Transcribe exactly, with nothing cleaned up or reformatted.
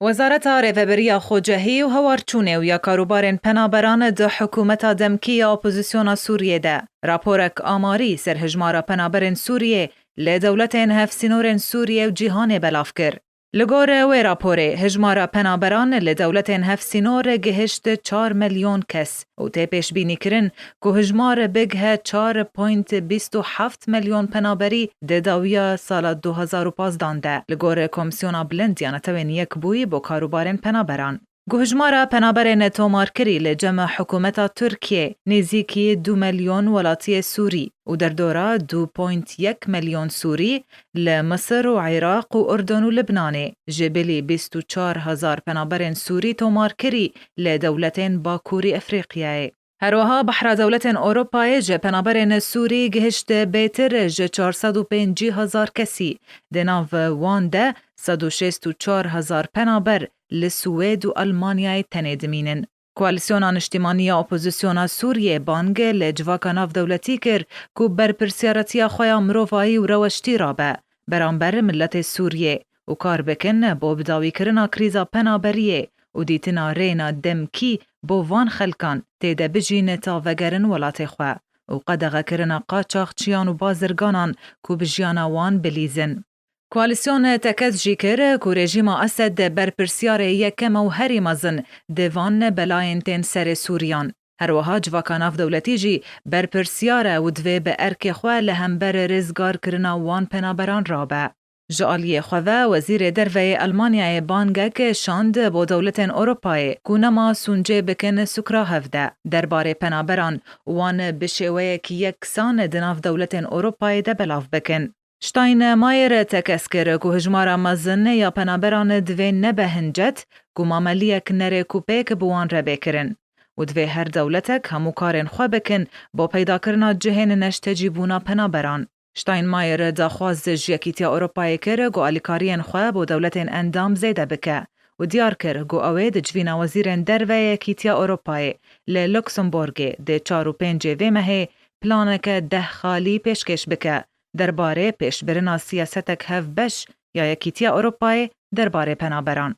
Wezareta Rêveberiya Xwecehî û Hewarçûnê û ya Karûbarên Penaberan di hikûmeta demkî ya opozisyona Sûriyê de raporek amarî ser hijmara penaberên Sûriyê li dewletên hevsînorên Sûriyê û cîhanê belav kir. Li gor wê raporê, hijmara penaberan li dewletên hevsînor gihişt çar milyon kes û tê pêşbînîkirin ku hijmar bigihe çar point bîst û heft milyon penaberî di dawiya sala du hazar û pazdan de, li gor Komîsyona Bilind ya Netewên Yekbûyî bo Karûbarên Penaberan. Ku hijmara penaberên tomarkirî li cem hikûmeta Tirkiyê nêzîkî du milyon welatiyê Sûrî û derdora du point yek milyon Sûrî li Misir û Iraq û Urdun û Libnanê, ji bilî bîst û çar hezar penaberên Sûrî tomarkirî li dewletên Bakurî Efrîqiyayê. Her wiha Behra Dewletên Ewropayê ji penaberên Sûrî gihişt bêtir ji çar sed û pêncî hezar kesî, di nav wan de sed û şêst û çar hezar penaber li Swêd û Elmanyayê tenê dimînin. Koalîsyona Niştîmanî ya Opozisyona Sûriyê bang li civaka navdewletî kir ku berpirsiyaretiya xwe ya mirovayî û reweştî rabe beramber miletê Sûriyê û kar bikin bo bidawîkirina krîza penaberiyê û dîtina rêna demkî bo van xelkan têde bijîn ta vegerin welatê xwe û qedexekirina qaçaxçiyan û bazirganan ku bi jiyana wan bilîzin. Koalîsyon tekez jî kir ku rejîma Esed berpirsiyarê yekem û herî mezin di van belayên tên serê Sûriyan. Her wiha civaka navdewletî jî berpirsiyar e û divê bi erkê xwe li hember rizgarkirina wan penaberan rabe. Ji aliyê xwe ve Wezîrê Derve yê Elmanyayê bangek şand bo dewletên Ewropayê ku nema sûncê bikin sukra hev de derbarê penaberan û wan bi şêweyek yeksan di nav dewletên Ewropayê de belav bikin. Steinmeier tekez kir ku hijmara mezin ya penaberan divê nebe hincet ku mameliyek nerê ku pêk bi wan re bê kirin û divê her dewletek hemû karên xwe bikin bo peydakirina cihên neştecîbûna penaberan. Steinmeier daxwaz ji Yekîtiya Ewropayê kir ku alîkariyên xwe bo dewletên endam zêde bike û diyar kir ku ew ê di civîna wezîrên derve yê Yekîtiya Ewropayê li Luxembourgê di çar û pêncê vê mehê planeke deh xalî pêşkêş bike derbarê pêşbirina siyasetek hevbeş ya Yekîtiya Ewropayê derbarê penaberan.